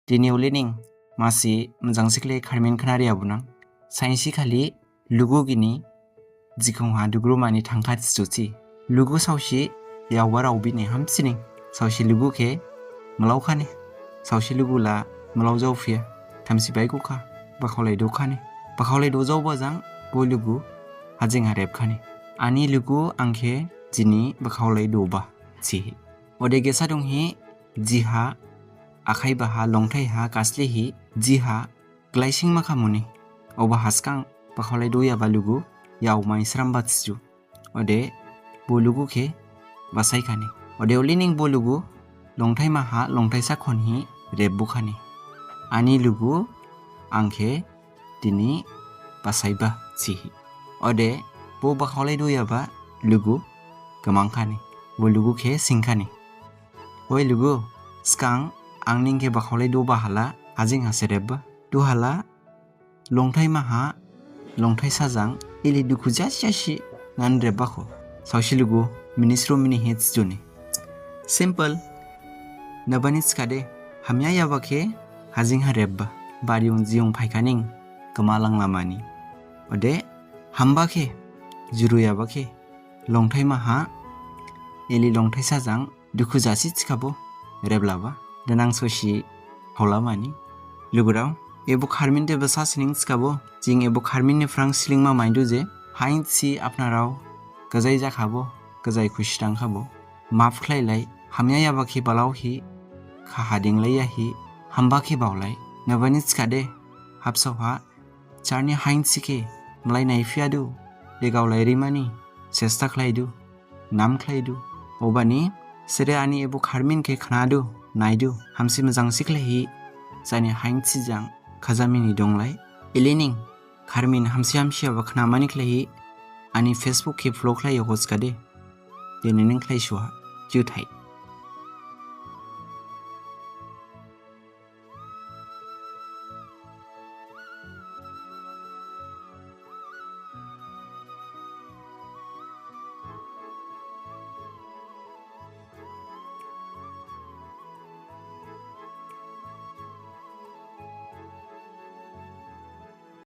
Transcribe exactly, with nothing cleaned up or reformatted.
Dini ulining masi mjang sikle kharmin khnari abunang. Sainsi khali lugu gini jikhong ha dugrumani thangkha thijusi. Lugu saosi yaoba raobini hamsining. Saosi lugu khe mlaokhane. Saosi lugu la mlao jaophiya. Thamsi baigukha. Bakhaolai dokhane. Bakhaolai dojaoba jang bo lugu hajing ha rebkhane. Ani lugu ang khe jini bakhaolai doba thihi. Ode gesa donghi jiha akhai baha longthai ha kaslihi jiha glaising makhamuni. Oba haskang bakhaolai doyaba lugu yaomai sramba thiju. Ode bo lugu khe basaikhani. Ode ulining bo lugu longthai maha longthai sakhonhi rebbukhani. Ani lugu ang khe dini basaiba thihi. Ode bo bakhaolai doyaba lugu gmangkhani. Bo lugu khe singkhani. Oi lugu, skang ang ning khe bakhaolai doba hala hajing hase rebba. Duhala longthai maha longthai sajang ili dukhu jasi jasi nan rebba kho. Saosi lugu minisro mini hits juni. Simple. Nabani thikhade hamya yaba khe hajing ha rebba. Bariung jiung phaikhaning gmalang lamani. Ode hamba khe juru yaba khe longthai maha ili longthai sajang dukhu jasi thikhabo reblaba. Denang sosi haolamani. Lugurao, ebo kharmin de basa sining thikhabo jing ebo kharmin ni phrang slingma maidu je hainsi apnarao gajai jakhabo, gajai khusi dangkhabo. Maph khlailai, hamya yaba khe balaohi, khaha dinglaiyahi, hamba khe baolai. Nabani thikhade habsaoha jarni hainsi khe mlai naiphiyadu, degaolai rimani sesta khlaidu, nam khlaidu. Obani sere ani ebo kharmin khe khnadu, naidu, hamsi mjang sikhlaihi, jani hainsi jang khajamini donglai. Ilining kharmin hamsi hamsi yaba khnamani khlaihi ani Facebook khe follow khlaiya hoskade. Dini ning khlaisuha. Juthai.